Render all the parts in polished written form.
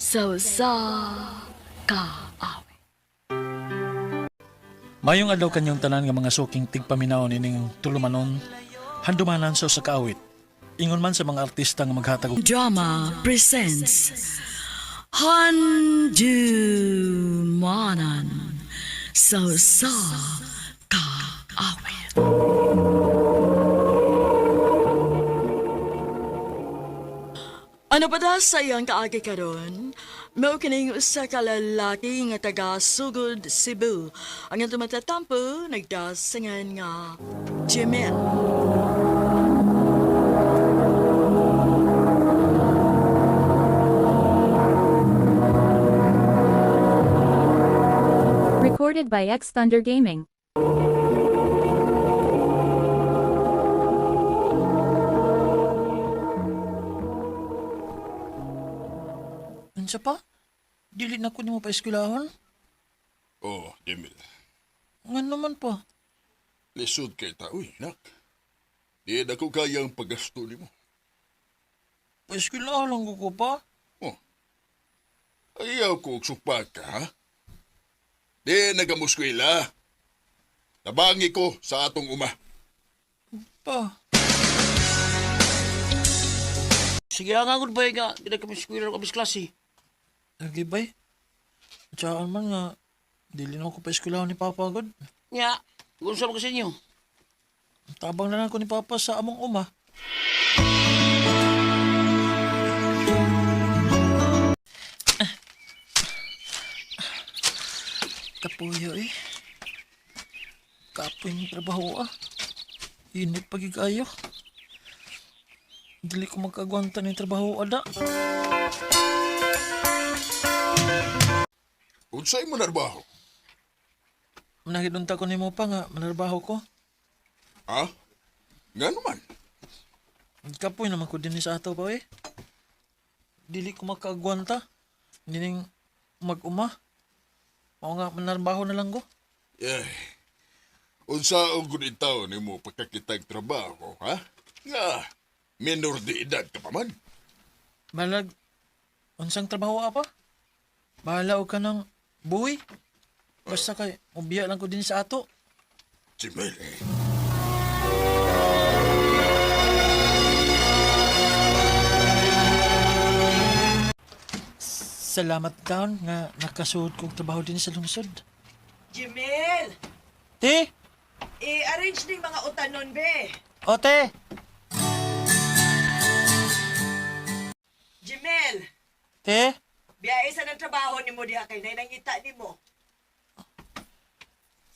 Sa usa ka awit. Mayong adlaw kanyong tanan nga mga suking tigpaminaw nining tulumanon, handumanan sa usa ka awit. Ingon man sa mga artista nga maghatag og Drama presents Handumanan sa usa ka awit. Ano pa da sa iyang kaagi karon? Mao kining usa ka lalaki nga taga Sugod, Cebu. Ang iyang tumatatampo nagdasingan nga Jimel. Recorded by X Thunder Gaming. Unsa pa? Dili na ko nimo paeskwelahon. Oh, Jemil. Ngan naman pa. Lisod kay tao, nak. Di na ko kayang paggasto nimo. Paeskwelahan lang ko pa. Oh. Ayaw ko og supak ka, ha? Di nagamuskwela. Tabangi ko sa atong uma. Pa. Sige nga gud bay nga di na kami eskwela kami sa klase. Lagi bay. Tsaan man nga dili na ko paeskwelahon ni Papa gud. Nya, kung sa sa inyo. Tabang na lang ko ni Papa sa among uma. Kapuyo eh. Kapoy ng trabaho ah. Init pagigayo. Dili ko magkagwanta ng trabaho ada. Unsay mo narbaho? Manahidunta ko nimo pa nga manarbaho ko. Ha? Nga naman. Kapoy naman ko din sa ato pa eh. Dili ko makagwanta. Nining mag-uma. Mao nga manarbaho na lang ko. Eh, unsa og gud itaw nimo pagkakitag trabaho, ha? Nga, minor de edad ka pa man. Balag, unsang trabaho apa? Bahala og ka ng buhi. Basta kay, mubiya lang ko din sa ato. Jemil, eh. Salamat taon nga nakasuod kong trabaho din sa lungsod. Jimel, Te! i-arrange ning mga utanon be. O te! Jimel, Te! biyahe sa ng trabaho nimo diha kay nay nangita nimo.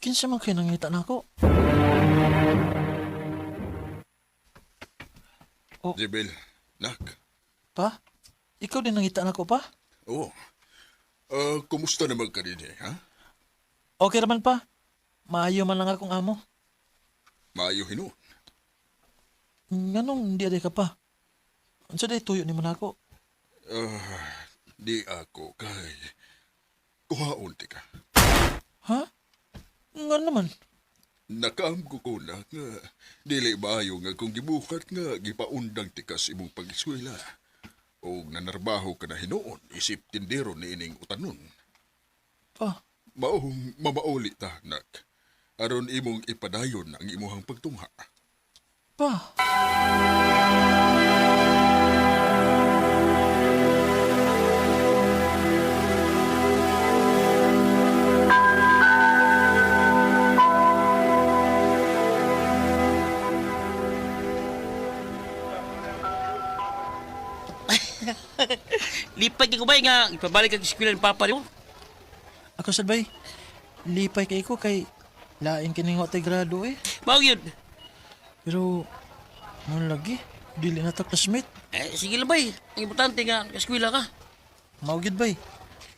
Kinsa man kayo nangita na ako? Jemil, nak. Pa? Ikaw din nangita na ako pa? Oh. Kumusta naman ka din eh, ha? Okay raman pa. Maayo man lang akong amo. Maayo hinuon. Nganong hindi aday ka pa? Unsa day tuyo nimo nako? Ah, di ako kay kuhaon ti ka. Ha? Ngan naman? Nakaamgo ko na nga dili maayo nga kung gibuhat nga gipaundang ti ka sa imong pag-eskwela. O nanarbaho ka na hinuon isip tindero ni ining utanon. Pa, Maong mamauli ta, nak. Aron imong ipadayon ang imuhang pagtungha. pa. Lipay kay ko bay nga ipabalik ang eskwela ni papa nimo. Ako sad bay. Lipay kay ko kay lain kining wa tay grado eh. Mao gyud. Pero man lagi dili na ta classmate. Eh sige lang bay. Ang importante nga eskwela ka. Mao gyud bay.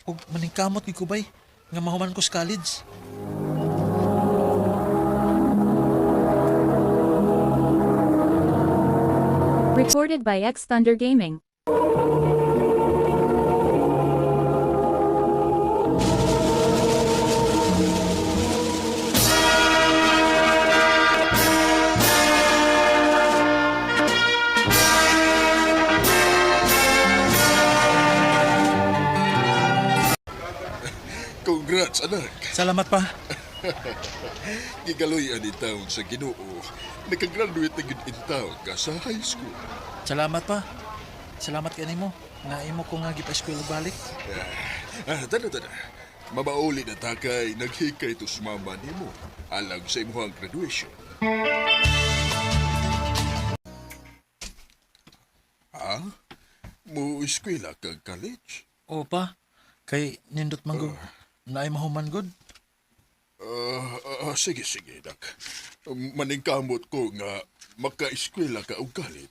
Ug maningkamot gyud ko bay nga mahuman ko sa college. Recorded by X Thunder Gaming. Congrats, anak. Salamat pa. Gigaloy ani taon sa Ginoo. Nakagraduate na gyud in taon ka sa high school. Salamat pa. Salamat kay nimo. Nga imo ko nga gipa-eskwela balik. Ah, tana, tana. Mabauli na ta kay naghikay to sa mama nimo alang sa imuhang graduation. Ha? Mo eskwela kag college? Oo pa. Kay nindot man gud. Naay mahuman gud. Ah, ah, sige, sige, dak. Maningkamot ko nga maka-eskwela ka og college.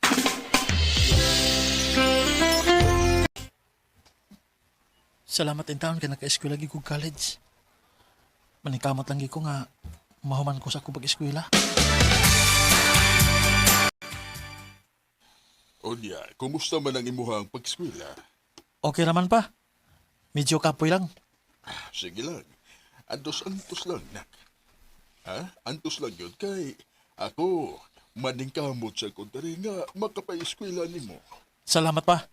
Salamat in taon kay naka-eskwela gyud kog college. Maningkamot lang gyud ko nga mahuman ko sa akong pag-eskwela. Unya, kumusta man ang imuhang pag-eskwela? Okay raman pa. Medyo kapoy lang. Sige lang. Antos-antos lang, nak. Ha? Antos lang yun kay ako, maningkamot sa kontari nga makapa-eskwela nimo. Salamat pa.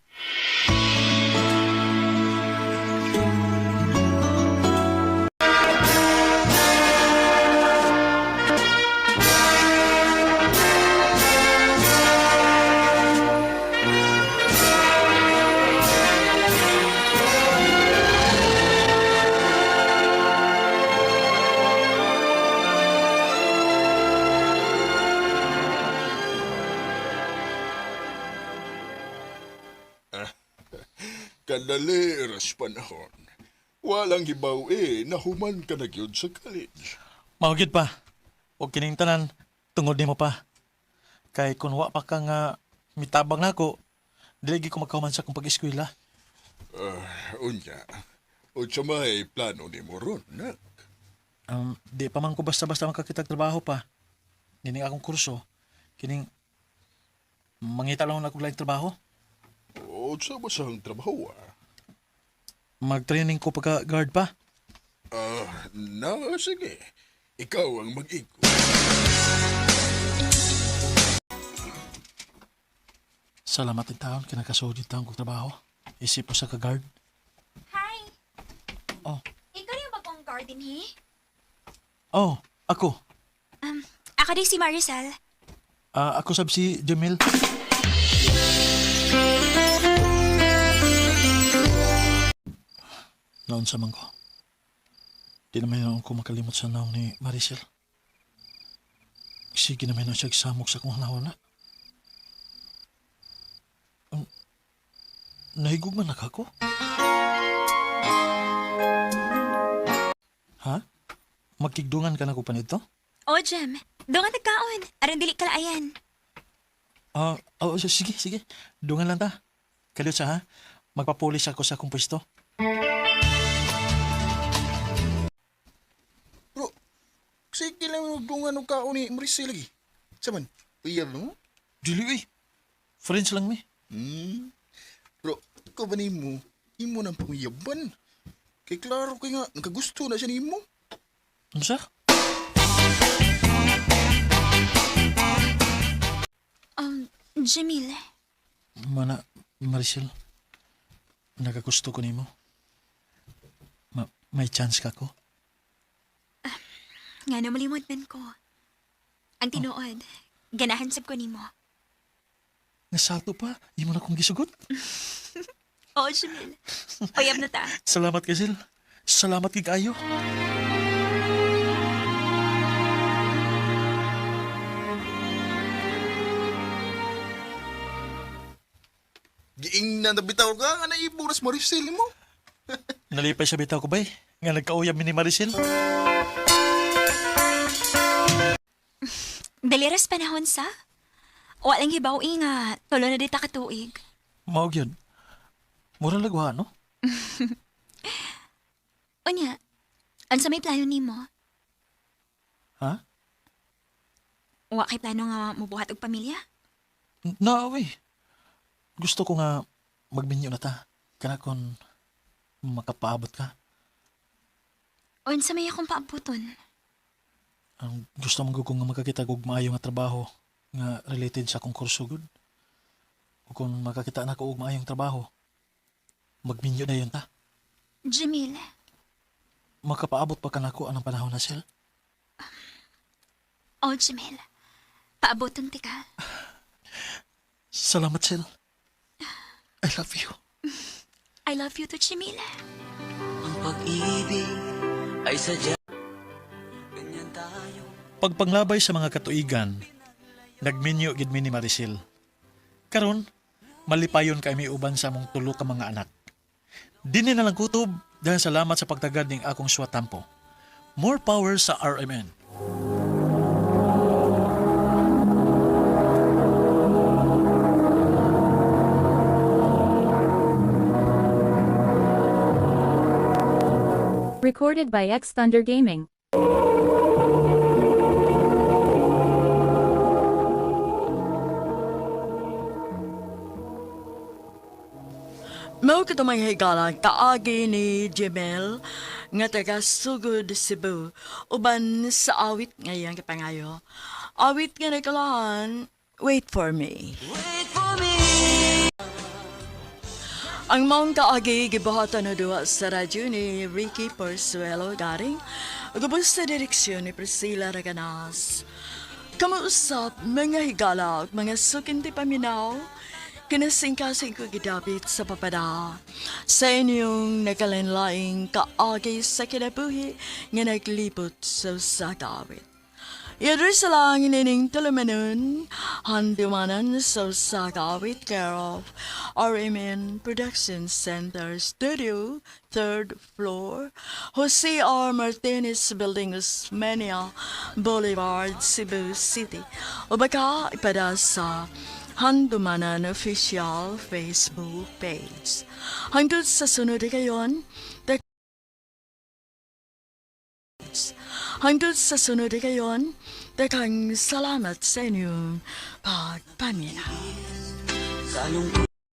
Kadali ras panahon. Walang hibaw eh, nahuman ka na gyud sa college. Mao gyud pa. Og kining tanan tungod nimo pa. Kay kun wa pa ka nga mitabang nako, dili gyud ko magkahuman sa akong pag-eskwela. Unya, unsa may plano nimo ron, nak? Di pa man ko basta-basta makakitag trabaho pa. Nining akong kurso, kining mangita lang ako laing trabaho. Unsa ba sa trabaho ah? Mag-training ko pagka guard pa. Ah, na, sige. Ikaw ang mag-igo. Salamat in taon kay nakasuod yung taon kong trabaho. Isip ko sa ka-guard. Hi! Oh. Ikaw rin yung bagong garden, he? Oh, ako. Ako din si Maricel. Ah, ako sab si Jamil. Noon sa man ko. Di naman noon ko makalimot sa naong ni Maricel. Sige naman noon siya samok sa kong hanahon na. Nahigugman na ka ko? Ha? Magkigdungan ka na ko pa nito? O, Jem. Doon ka nagkaon. Aron dili kalaayan. Ah, oh, sige, sige. Dungan lang ta. Kalyot sa ha. Magpapulis ako sa akong pwesto. Bro, sige lang yung dungan og kaon ni Maricel lagi. Saman, uyab no? Dili eh. Friends lang mi. Hmm. Bro, ikaw ba nimo? Imo nang panguyaban. Kay klaro kay nga, nakagusto na siya nimo. Ano sa? Jamil. Mana, Maricel. Nakagusto ko nimo. Ma may chance ka ko? Nga na malimot man ko. Ang tinuod, ganahan sab ko nimo. Nasato pa. Imo na kong gisugot. Oo, Jamil. Uyab na ta. Salamat kay Sil. Salamat kay kayo. Giing na nabitaw ka, nga naiburas Maricel mo. Nalipay sa bitaw ko bay. Nga nagkauyab mi ni Maricel. Daliras panahon sa? Walang hibaw nga, tulo na dita katuig. Mao gyud. Mura lagwa, no? Unya, unsa may plano nimo? Ha? Wa kay plano nga mubuhat og pamilya? Na, we. Gusto ko nga magminyo na ta. Kana kon makapaabot ka. Unsa may akong paabuton? Ang gusto man ko nga makakita og maayo nga trabaho nga related sa akong kurso gud. O kung makakita na ko og maayong trabaho, magminyo na yun ta. Jamil, Makapaabot pa kanako anang panahon na, Sel? Oh, Jamil. Paaboton ti ka. Salamat, Sel. I love you. I love you too, Jamil. Ang pag-ibig ay sadya. Ganyan tayo. Pagpanglabay sa mga katuigan, nagminyo gid mi ni Maricel. Karon, malipayon kay mi uban sa among tulo ka mga anak. Dinhi na lang kutob dahil salamat sa pagtagad ning akong swatampo. More power sa RMN. Recorded by X Thunder Gaming. Mao kato mga higala kaagi ni Jemel nga taga Sugod, Cebu, uban sa awit ngayang kapangayo. Awit nga nagkalahan, Wait for Me. Wait for me. Ang maong kaagi gibuhatan na duwa sa radyo ni Ricky Porsuelo Garing, gubos sa direksyon ni Priscilla Raganas. Kamuusap mga higala ug mga sukinti paminaw, kinasingkasing ko gidapit sa papada. Sa inyong nakalinlaing kaagi sa kinabuhi nga naglibot sa usa ka awit. I-address lang inining tulumanon, handumanan sa usa ka awit care of RMN Production Center Studio, third floor, Jose R. Martinez Building, Osmeña Boulevard, Cebu City. O baka ipada sa Handumanan Official Facebook page. Hangtod sa sunod kayon, Hangtod sa sunod kayon, daghang salamat sa inyong pagpaminaw. Sa lungkot.